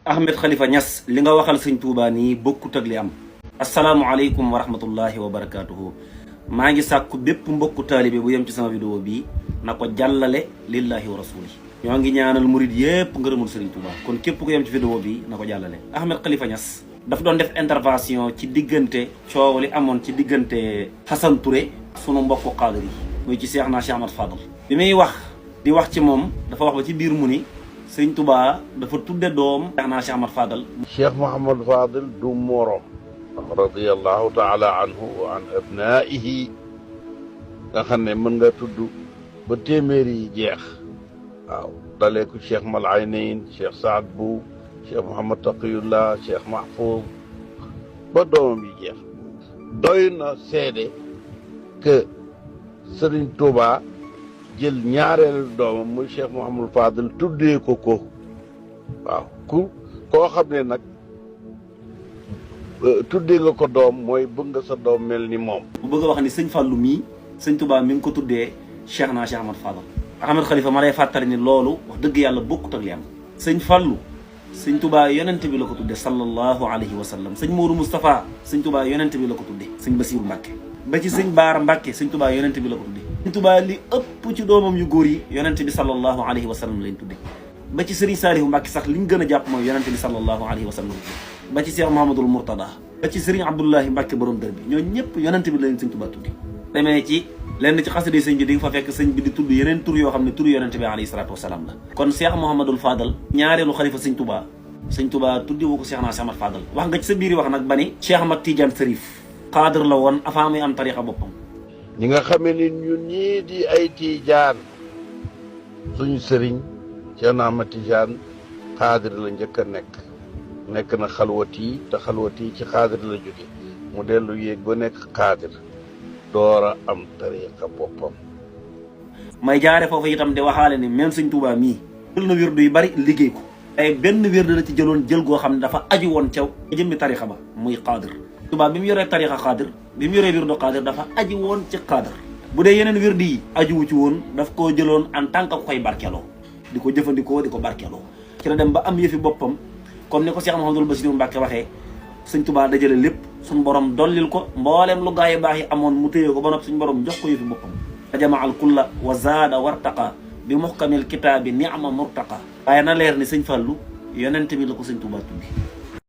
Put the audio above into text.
Ahmed Khalifa Niass li nga waxal sëñ Touba nii bokkut ak li am. asalaamualeykum wa rahmatullahi wa barakaatuhu. maa ngi sàkku bépp mbokku taalibe bu yem ci sama vidéo bii na ko jàllale lillahi wa rasuli. ñoo ngi ñaanal murid yépp ngërëmul sëriñ Touba kon képp ku yem ci vidéo bi na ko jàllale. Ahmed Khalifa Niass daf doon def intervention ci diggante coow li amoon ci diggante Hassan Touré sunu mbokku xaadir yi muy ci Cheikh Ahmad Fadal. bi muy wax di wax ci moom dafa wax ba ci biir mu ni sëñ Touba dafa tudde doom Cheikh Ahmad Fadal. Cheikh Mouhamad Fadal du morom radiyallahu taala anhu wa an abnaihi nga xam ne mën nga tudd ba téeméer yi jeex waaw dalee ko Cheikh Mal Aynayn Cheikh Saad Bou Cheikh Mouhamad Taqiyullah Cheikh Mahfouz ba doomam yi jeex doy na seede que Serigne Touba jël ñaareelu doomam muy Cheikh Mouhamadou Fadal tuddee ko waaw koo xam ne nag tuddee nga ko doom mooy bëgg nga sa doom mel ni moom. bu bëgg a wax ni sëñ Fallou mii sëñ Touba mi ngi ko tuddee Cheikh Ahmad Fadal. Ahmed Khalifa ma lay fàttali ni loolu wax dëgg yàlla bokkut ak li am. sëñ Fallou sëñ Touba yonent bi la ko tuddee sallallahu alayhi wa sallam. sëñ Mourou Moustapha sëñ Touba yonent bi la ko tuddee. sëñ Bassirou Mbacke ba ci sëñ Baara Mbacke sëñ Touba yonent bi la ko tuddee. sëñ Touba li ëpp ci doomam yu góor yi yonent bi sallallahu alayhi wa sallam lañ tuddee. ba ci Serigne Saliou Mbacke sax liñ gën a jàpp mooy yonent bi sallallahu alayhi wa sallam ba ci Cheikh Mouhamadoul Mourtada ba ci Serigne Abdoulahi Mbacke borom dër bi ñoo ñëpp yonent bi la leen sëñ Touba tuddi. demee ci lenn ci xasida sëñ bi di nga fa fekk sëñ bi di tudd yeneen tur yoo xam ne tur yonent bi alayhi salaatu wasalaam la. kon Cheikh Mouhamadoul Fadal ñaareelu xalifa sëñ Touba tuddi woo ko Cheikh Ahmad Fadal. wax nga ci sa biir wax nag ba ni Cheikh Ahmad Tidiane Serif xaadir la woon avant muy am tarixa boppam. ñi nga xamee ni ñun ñii di ay Tijaan suñu sëriñ Cheikh Ahmad Tidiane xaadir la njëkk a nekk na xalwati te xalwati ci xaadir la jóge mu dellu yéeg ba nekk xaadir door a am tariqa boppam. may jaare foofu itam di waxaale ni même sëñ Touba mii jël na wirdu yu bari liggéey ko ay benn wirdu la ci jël goo xam ne dafa aju woon caw jëmmi tariqa ba muy xaadir. Touba bi mu yoree tariqa xaadir bi mu yoree wirdu xaadir dafa aju woon ci xaadir. bu dee yeneen wirdu yi ajuwu ci woon daf koo jëloon en tant que koy barkeloo di ko jëfandikoo di ko barkeloo ci la dem ba am yëfi boppam. comme ni ko Cheikh Mouhamadoul Bassirou Mbacke waxee sëñ Touba dajale lépp suñ borom dollil ko mbooleem lu gaa yi baax yi amoon mu téye ko ba noppi suñ borom jox ko yëfi boppam. ajama al kulla wa zaada wartaqa bi muhkamil kitaabi ni'ma murtaqa waaye na leer ni sëñ Fallou yonent bi la ko sëñ Touba tuddi